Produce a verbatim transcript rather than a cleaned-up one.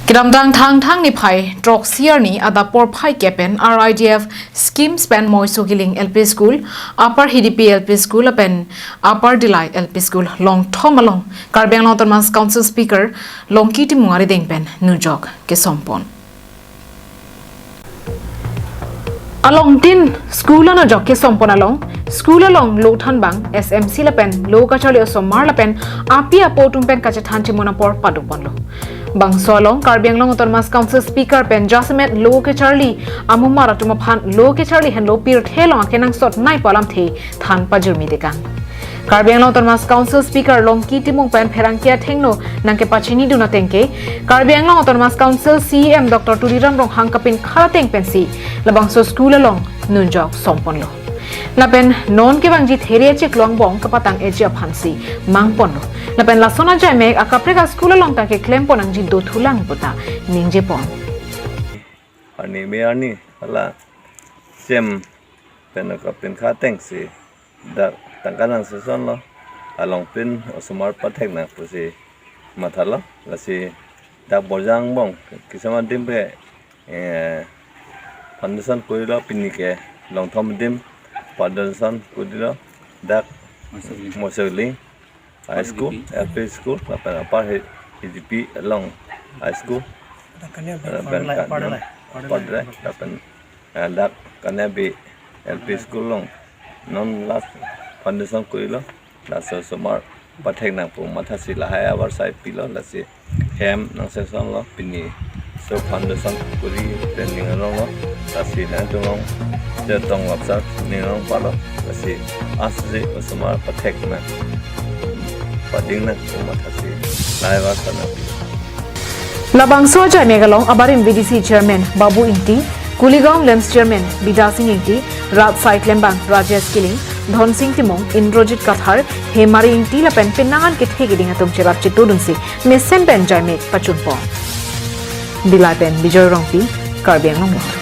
Kedamtang Thangthang niphai throksi arni adap porphai kep pen R I D F schemes pen Moiso Kiling L P School, Upper Hidipi L P School lapen Upper Dillai L P School longthom along Karbi Anglong Autonomous Council Speaker Longki Timung arideng pen nujok kesompon. Along tin school anujok kesompon along, school along lo thanbang, S M C lapen lo kacharli osomar lapen api apo atum pen kachethan chimun apor padoponlo. Bangso along Karbi Anglong Autonomous Council Speaker pen jasemet lo kacharli amumar atum aphan lo kacharli henlo pirthe along akenangsot nai pu alamthe than pajirmi dekang. Karbi Anglong Autonomous Council Speaker Longki Timung pen pherangke athengno nangkepachinidun ateng ke, Karbi Anglong Autonomous Council C E M Doctor Tuliram Ronghang kapinkha ateng pensi labangso school along nujok somponlo. Lapen non kevangji there chiklo angbong kapatang eji aphansi mangponlo. Lapen lason ajaimek akaprek a-school along ta keklempon nangji dothulang puta ningjepon. Arni me arni hala C E M pen kapinkha atengsi dak tangka nangsesonlo, along pen osomar pathek nang pusi mathalo, lasi dak borjang angbong kisama dim pe, eh, foundation kurilo, pini ke longthom dim foundation kurilo, dak Moiso Kiling High School, L P School, lapen Upper Hi-, Hidipi along High School, lapen Upper Dillai, lapen, eh, dak Kaniabi L P School along non last foundation kurilo, laso osomar pathek nang pu mathasi lahai abar sai pilo, lasi hem nangsesonlo, pini so foundation kuri training along lo, lasi nangtum along chetong lapsar ning along palo, lasi asje osomar pathek nang pading nang pu mathasi lahai abar sana pilo. Labangso ajaimek along abarim V D C Chairman Babu Ingti, Kuligaon LAMPS Chairman Bidya Sing Ingti, Rat Sai Klembang Rajesh Kiling, Dhonsing Timung, Indrajit Kathar, Hemari Ingti lapen penang an kethe keding atum cherap chetudunsi mesen pen jaimek pachunpon. Dillai pen Bijoy Rongpi, Karbi Anglong Live.